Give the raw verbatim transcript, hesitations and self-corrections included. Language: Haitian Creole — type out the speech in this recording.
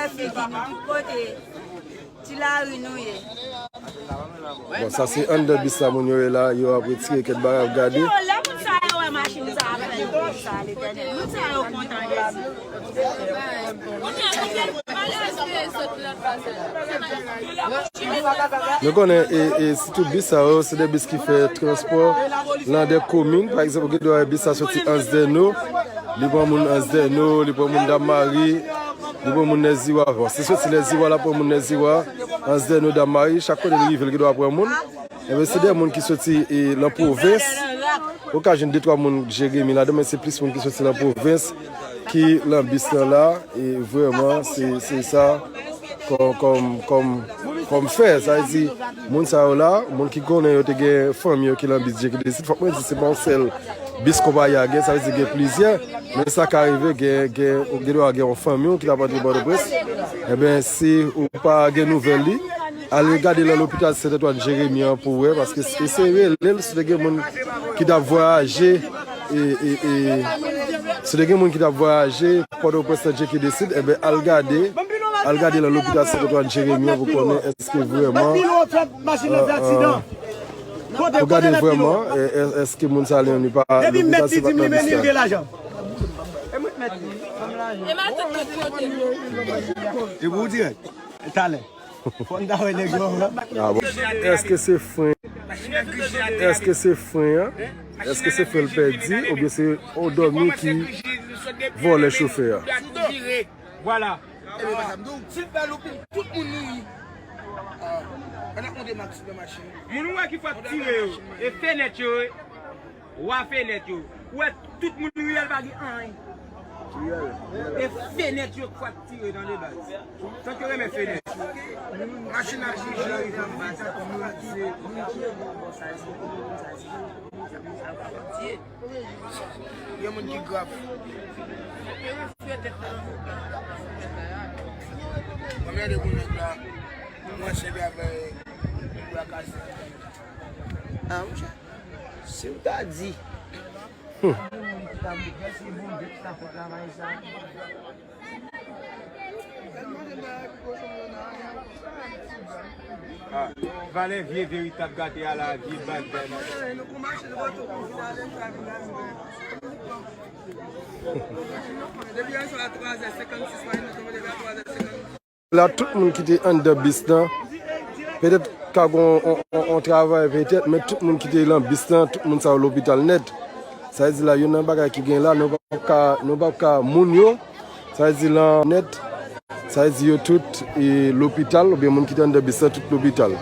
wè figi nou tout kote. Ti lari nou ye. Bon, sa se anndan bis la, moun yo ye la, yo ap retire kèk bagay, ap gade. Yo, lè moun sa yo wè machin sa ap fè yo konsa, Letènèl. Moun sa yo kontan de nou. Nou konnen, e, e, sitou bis sa yo, se de bis ki fè transpò nan de komin. Pa egzanp, ou gen dwa wè bis la soti Ansdeno, li pran moun Ansdeno, li pran moun Dam Mari, li pran moun Lèziwa. Bon, si soti Lèziwa, l ap pran moun Lèziwa, Ansdeno, Dam Mari, chak kote li rive, li gen dwa pran moun. Enben, se de moun ki soti, e, nan pwovens. Ou ka jwenn de twa moun Jeremi ladan, men se plis moun ki soti nan pwovens ki nan bis lan la. E vrèman, se, se sa kòm, kòm, kòm, kòm fè. Sa vle di, moun sa yo la, moun ki konnen yo te gen fanmi yo ki nan bis Dye ki deside, fòk mwen di, se pa yon sèl bis konpayi a gen, sa vle di gen plizyè. Men sa ka rive, gen, gen, ou gen dwa gen yon fanmi w ki t ap antre Pòtoprens. Enben, si ou pa gen nouvèl li, al gade nan lopital Sent Antwàn Jeremi an pou w wè, paske eseye rele l, si te gen moun ki t ap vwayaje, e, e, e, si te gen moun ki t ap vwayaje, Pòtoprens nan Dye ki deside, enben, al gade, al gade nan lopital Sent Antwàn Jeremi an pou konnen èske vrèman, pou gade vrèman, e, e, èske moun sa li menm li pa lopital, se pa t nan bis la. E pou w dirèk. Talè. Fò n ta wè nèg yo. Ah bon. Èske se fren? Èske se fren an? Èske se fren l pèdi? Oubyen se yon dòmi ki vòlè chofè a? Vwala. Si l fè loupin, tout moun mouri. An ap monte Max nan machin. Moun ou wè ki fòk tire yo, e fenèt yo, e. Wa fenèt yo. Ou wè tout moun riyèl pa gen anyen. E fenèt yo k ap tire nan debaz. Tank yo renmen fenèt. Machin ap bouje, yo ap pase. Gen moun ki grav. Mwen mède pou nèg la. Mwen se bra kase. Ah, monchè. Si w ta di. Ah, valè vye veritab gate a la, vye bagay. Depi yè swa twa zè senkannsis, nou tonbe depi a twa zè senkannsis. La, tout moun ki te anndan bis lan, petèt ka gon on, on, on travay, petèt, men tout moun ki te lan bis lan, tout moun sa yo lopital nèt. Sa vle di la, youn nan bagay ki gen la, nou p ap ka, nou p ap ka moun yo, sa vle di lan nèt, sa vle di yo tout e lopital, oubyen moun ki te anndan bis lan, tout lopital.